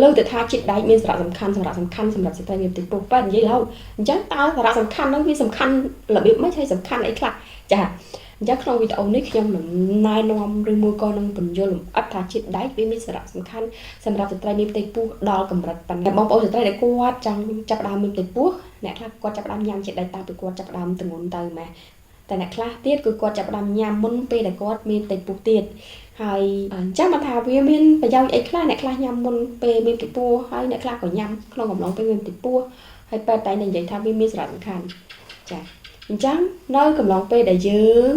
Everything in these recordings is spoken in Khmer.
លើកទៅថាជាតិដែកមានសារៈសំខាន់សម្រាប់សំខាន់សម្រាប់ស្ត្រីមានផ្ទៃពោះប៉ែនិយាយឡូវអញ្ចឹងតើសារៈសំខាន់ហ្នឹងវាសំខាន់របៀបម៉េចហើយសំខាន់អីខ្លះចាអញ្ចឹងក្នុងវីដេអូនេះខ្ញុំនឹងណែនាំឬមួយក៏នឹងពន្យល់លម្អិតថាជាតិដែកវាមានសារៈសំខាន់សម្រាប់ស្ត្រីមានផ្ទៃពោះដល់កម្រិតប៉ុណ្ណាបងប្អូនស្ត្រីដែលគាត់ចង់ចាប់ផ្ដើមមានផ្ទៃពោះអ្នកខ្លះគាត់ចាប់ផ្ដើមញ៉ាំជាតិដែកតាំងពីគាត់ចាប់ផ្ដើមទម្ងន់ទៅម៉េះតែអ្នកខ្លះទៀតគឺគាត់ចាប់ផ្ដើមញ៉ាំមុនពេលដែលគាត់មានផ្ទៃពោះទៀតហើយអញ្ចឹងមកថាវាមានប្រយោជន៍អីខ្លះអ្នកខ្លះញ៉ាំមុនពេលមានផ្ទៃពោះហើយអ្នកខ្លះក៏ញ៉ាំក្នុងកំឡុងពេលមានផ្ទៃពោះហើយពេទ្យតែនិយាយថាវាមានសារៈសំខាន់ចាអញ្ចឹងនៅកំឡុងពេលដែលយើង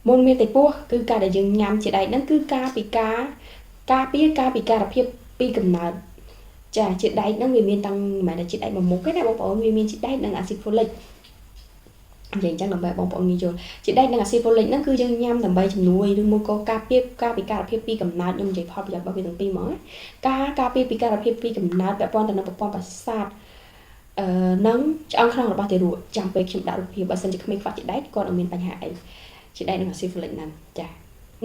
មុនមានផ្ទៃពោះគឺការដែលយើងញ៉ាំជាតិដែកហ្នឹងគឺការពីការការពារការពិការភាពពីកំណើតចាជាតិដែកហ្នឹងវាមានតាំងមិនមែនតែជាតិដែកមួយមុខទេណាបងប្អូនវាមានជាតិដែកនិងអាស៊ីតហ្វូលិកនិយាយអញ្ចឹងដើម្បីបងប្អូនងាយយល់ជាតិដែកនិងអាស៊ីតហ្វូលិកហ្នឹងគឺយើងញ៉ាំដើម្បីជំនួយឬមួយក៏ការពារការពិការភាពពីកំណើតខ្ញុំនិយាយផលប្រយោជន៍របស់វាទាំងពីរហ្មងការការពារពិការភាពពីកំណើតពាក់ព័ន្ធទៅនឹងប្រព័ន្ធប្រសាទអឺនិងឆ្អឹងខ្នងរបស់ទារកចាំពេលខ្ញុំដាក់រូបភាពបើសិនជាក្មេងខ្វះជាតិដែកគាត់នឹងមានបញ្ហាអីជាតិដែកនិងអាស៊ីតហ្វូលិកហ្នឹងចា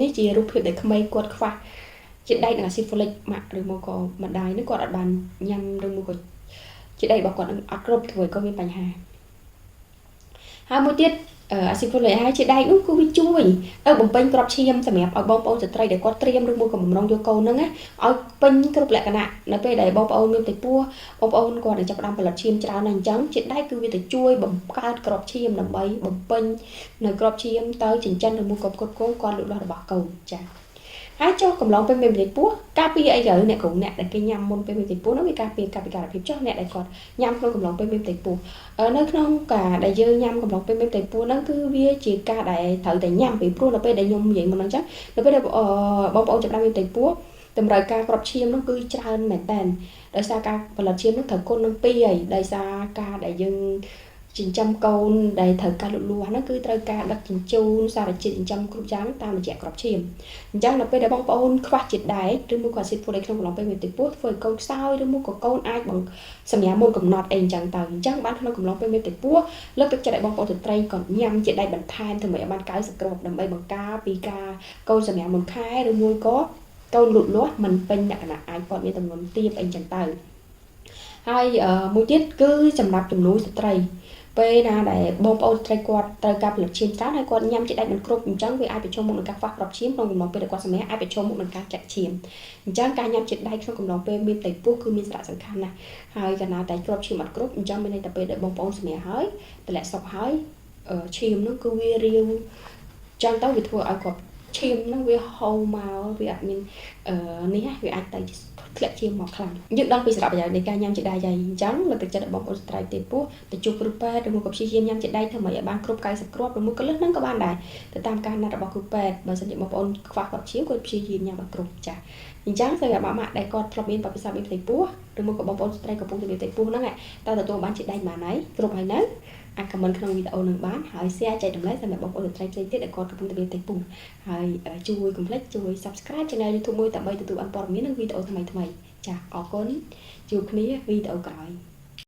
នេះជារូបភាពដែលក្មេងគាត់ខ្វះជាតិដែកនិងអាស៊ីតហ្វូលិកម៉ាក់ឬមកក៏ម្ដាយនឹងគាត់អត់បានញ៉ាំឬមួយក៏ជាតិដែករបស់គាត់នឹងអត់គ្រប់ធ្វើឲ្យគាត់មានបញ្ហាហើយមួយទៀតអាស៊ីតហ្វូលិកហើយជាតិដែកនោះគឺវាជួយទៅបំពេញក្របឈាមសម្រាប់ឲ្យបងប្អូនស្ត្រីដែលគាត់ត្រៀមឬមួយក៏បំរុងយកកូនហ្នឹងណាឲ្យពេញគ្រប់លក្ខណៈនៅពេលដែលបងប្អូនមានផ្ទៃពោះបងប្អូនគាត់នឹងចាប់ផ្ដើមផលិតឈាមច្រើនណាស់អញ្ចឹងជាតិដែកគឺវាទៅជួយបង្កើតក្របឈាមដើម្បីបំពេញនៅក្របឈាមទៅចិញ្ចឹមឬមួយក៏ផ្គត់ផ្គង់គាត់លូតលាស់របស់កូនចា៎ហើយចុះកំឡុងពេលមានផ្ទៃពោះការពារអីទៅអ្នកគ្រូអ្នកដែលគេញ៉ាំមុនពេលមានផ្ទៃពោះនោះវាការពារការពិការភាពចុះអ្នកដែលគាត់ញ៉ាំក្នុងកំឡុងពេលមានផ្ទៃពោះនៅក្នុងការដែលយើងញ៉ាំកំឡុងពេលមានផ្ទៃពោះហ្នឹងគឺវាជាការដែលត្រូវតែញ៉ាំពីព្រោះនៅពេលដែលខ្ញុំនិយាយមុនហ្នឹងចឹងនៅពេលដែលបងប្អូនចាប់ផ្ដើមមានផ្ទៃពោះតម្រូវការក្របឈាមនោះគឺច្រើនមែនតើដោយសារការផលិតឈាមនោះត្រូវគុណនឹង2ហើយដោយសារការដែលយើងចិញ្ចឹមកូនដែលត្រូវការលូតលាស់ហ្នឹងគឺត្រូវការដឹកជញ្ជូនសារជាតិចិញ្ចឹមគ្រប់យ៉ាងតាមរយៈក្របឈាមអញ្ចឹងដល់ពេលដែលបងប្អូនខ្វះជាតិដែកឬមួយក៏អាស៊ីតហ្វូលិកក្នុងកំឡុងពេលមានផ្ទៃពោះធ្វើឲ្យកូនខ្សោយឬមួយក៏កូនអាចបង្សម្រាប់មុនកំណត់អីអញ្ចឹងទៅអញ្ចឹងបានក្នុងកំឡុងពេលមានផ្ទៃពោះលើកទឹកចិត្តឲ្យបងប្អូនស្ត្រីក៏ញ៉ាំជាតិដែកបន្ថែមធ្វើឲ្យបាន90គ្រាប់ដើម្បីបង្ការពីការកូនសម្រាប់មុនខែឬមួយក៏កូនលូតលាស់មិនពេញលក្ខណៈអាចគាត់មានទម្ងន់ទាបអីចឹងទៅហើយមួយទៀតគឺសម្រាប់ជំនួយស្ត្រីពេលណាដែលបងប្អូនស្ត្រីគាត់ត្រូវការផលិតឈាមច្រើនហើយគាត់ញ៉ាំជាតិដែកមិនគ្រប់អញ្ចឹងវាអាចប្រឈមមុខនឹងការខ្វះគ្រាប់ឈាមក្នុងកំឡុងពេលដែលគាត់សម្រាកអាចប្រឈមមុខនឹងការចាក់ឈាមអញ្ចឹងការញ៉ាំជាតិដែកក្នុងកំឡុងពេលមានផ្ទៃពោះគឺមានសារៈសំខាន់ណាស់ហើយកាលណាតែគ្រាប់ឈាមអត់គ្រប់អញ្ចឹងមានន័យថាពេលដែលបងប្អូនសម្រាកហើយតម្លាក់សុកហើយឈាមនោះគឺវារាវចឹងទៅវាធ្វើឲ្យគាត់ឈាមហ្នឹងវាហូរមកវាអត់មាននេះវាអាចទៅធ្លាក់ឈាមមកខ្លាំងយើងដឹងពីសារៈប្រយោជន៍នៃការញ៉ាំជាតិដែកហើយអញ្ចឹងលើកទឹកចិត្តដល់បងប្អូនស្ត្រីទេពោះទៅជួបគ្រូពេទ្យឬមួយក៏ព្យាយាមញ៉ាំជាតិដែកធ្វើម៉េចឲ្យបានគ្រប់90គ្រាប់ឬមួយក៏លើសហ្នឹងក៏បានដែរទៅតាមការណាត់របស់គ្រូពេទ្យបើសិនជាបងប្អូនខ្វះគ្រាប់ឈាមគាត់ព្យាយាមញ៉ាំឲ្យគ្រប់ចាអញ្ចឹងសម្រាប់ម៉ាក់ដែលគាត់ធ្លាប់មានបទពិសោធន៍មានផ្ទៃពោះឬមួយក៏បងប្អូនស្ត្រីកំពុងតែមានផ្ទៃពោះហ្នឹងតើទទួលបានជាតិដែកប៉ុន្មានហើយគ្រប់ហើយនៅអាច comment ក្នុងវីដេអូនឹងបានហើយ share ចែករំលែកសម្រាប់បងប្អូនស្ត្រីផ្សេងទៀតដែលគាត់កំពុងតែមានផ្ទៃពោះហើយជួយកុំភ្លេចជួយ Subscribe Channel YouTube មួយដើម្បីទទួលបានព័ត៌មាននិងវីដេអូថ្មីៗចាអរគុណជួបគ្នាវីដេអូក្រោយ។